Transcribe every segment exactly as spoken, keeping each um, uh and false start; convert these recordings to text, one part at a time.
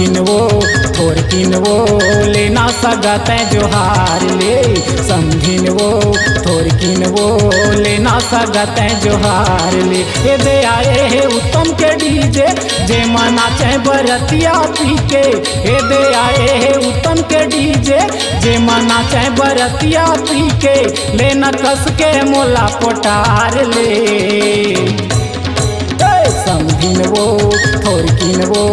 समधिन वो, थोरकिन वो, लेना सगा तैं जोहार ले। समधिन वो, थोरकिन वो, लेना सगा तैं जोहार ले। ए दे आए हे उत्तम के डीजे, जेमा नाचे बरतिया पी के। ए दे आए हे उत्तम के डीजे, जेमा नाचे बरतिया पी के। लेना कस के मोला पोटार ले। ए, समधिन वो, थोरकिन वो,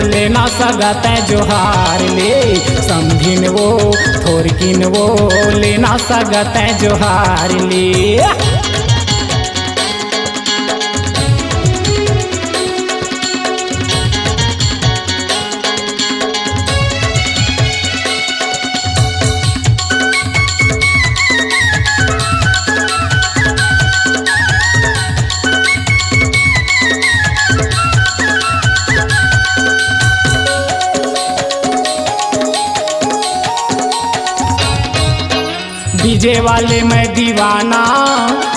लेना सगा तैं जोहार ले। समधिन वो, थोरकिन वो, लेना सगा तैं जोहार ले। डीजे वाले मैं दीवाना,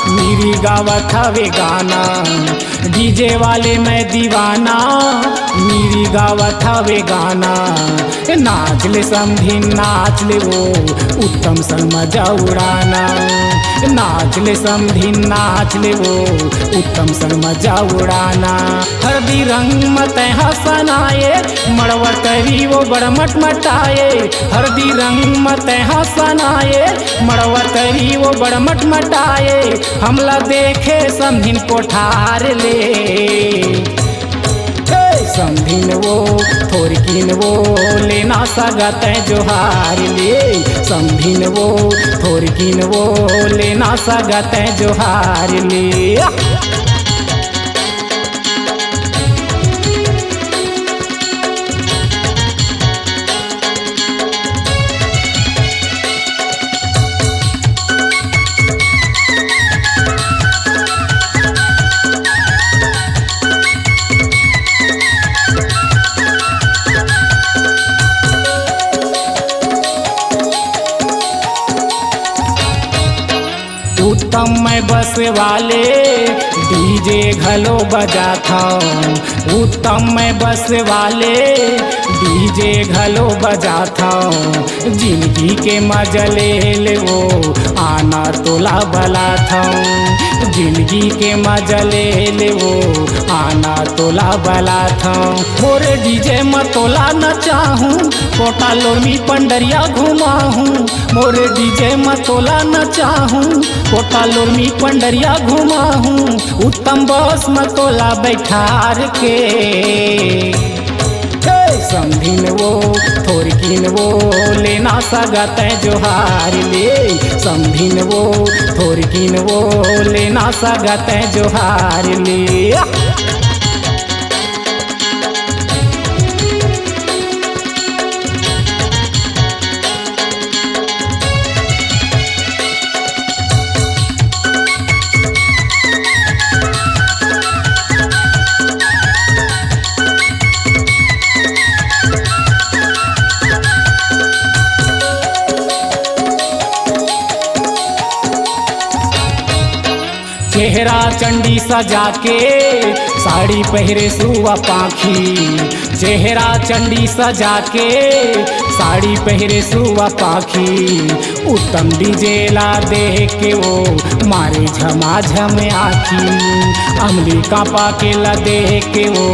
मीरी गावत हवे गाना। डीजे वाले मैं दीवाना, मीरी गावत हवे गाना। नाच ले समधिन नाच ले वो, उत्तम संग मजा उड़ाना। नाच ले समधिन नाच ले वो, उत्तम संग मजा उड़ाना। हरदी रंग म तैं हसना ए, मड़वा तरी वो बड़ मटमटाए। हरदी रंग म तैं हसना ए, मड़वा तरी वो बड़ मटमटाए। हमला देखे समधिन कोठार ले। हे समधिन वो, थोरकिन वो, लेना सगा तैं जोहार ले। समधिन वो, थोरकिन वो, लेना सगा तैं जोहार ले। उत्तम मैं बस वाले डीजे घलो बजाथव। उत्तम मैं बस वाले डीजे घलो बजाथव। जिनगी के मजा ले ले वो, आना तोला बलाथव। जिनगी के मजा ले ले वो, आना तोला बलाथव। मोर डीजे म तोला नचाहूँ, कोटा लोरमी पंडरिया घुमाहूँ। मोर डीजे म तोला नचाहूँ, कोटा लोरमी पंडरिया घुमाहूँ। उत्तम बस म तोला बैठार के। हे समधिन वो, थोरकिन वो, लेना सगा तैं जोहार ले। समधिन वो, थोरकिन वो, लेना सगा तैं जोहार ले। चेहरा चंडी सजा के, साड़ी पहिरे सुआ पाखी। चेहरा चंडी सजा के, साड़ी पहिरे सुआ पाखी। उत्तम डीजे ला देख के वो, मारे झमाझम आखी। अमली कांपा के ला देख के वो,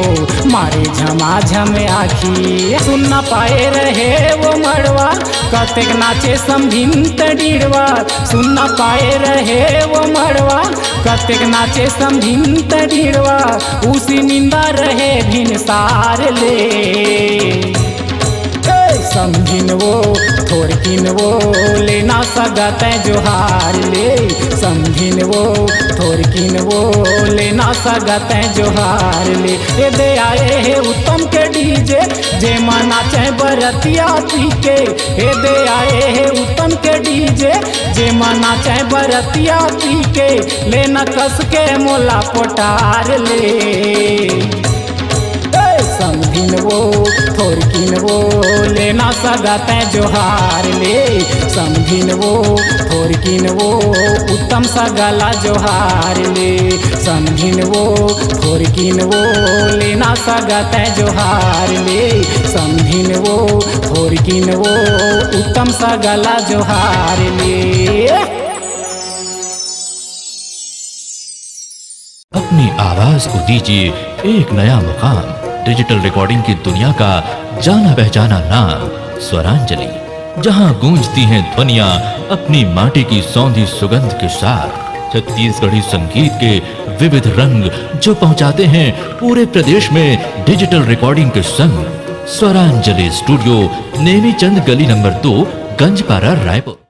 मारे झमाझम आखी। सुन न पाए रहे वो मड़वा, कतेक नाचे समधिन तैं डीड़वा। सुन न पाए रहे वो मड़वा, कतेक नाचे समधिन तैं डीड़वा। उसी निंदा रहे भिनसार ले। हे समधिन वो, थोरकिन वो, लेना सगा तैं जोहार ले। समधिन वो, थोरकिन वो, लेना सगा तैं जोहार ले। ए दे आए हे उत्तम के डीजे, जेमा नाचे बरतिया पी के। ए दे आए हे उत्तम के डीजे, जेमा नाचे बरतिया पी के। लेना कस के मोला पोटार ले। ए समधिन वो थोरकिन वो लेना सगा तै जोहार ले, समझिन वो थोरकिन वो उत्तम सगा ला जोहार ले, समझिन वो थोरकिन वो लेना सगा तै जोहार ले, समझिन वो थोरकिन वो उत्तम सगा ला जोहार ले। अपनी आवाज को दीजिए एक नया मुकाम। डिजिटल रिकॉर्डिंग की दुनिया का जाना पहचाना नाम स्वरांजलि, जहां गूंजती हैं ध्वनियां अपनी माटी की सौंधी सुगंध के साथ। छत्तीसगढ़ी संगीत के विविध रंग जो पहुंचाते हैं पूरे प्रदेश में डिजिटल रिकॉर्डिंग के संग। स्वरांजलि स्टूडियो, नेमीचंद गली नंबर दो, गंजपारा, रायपुर।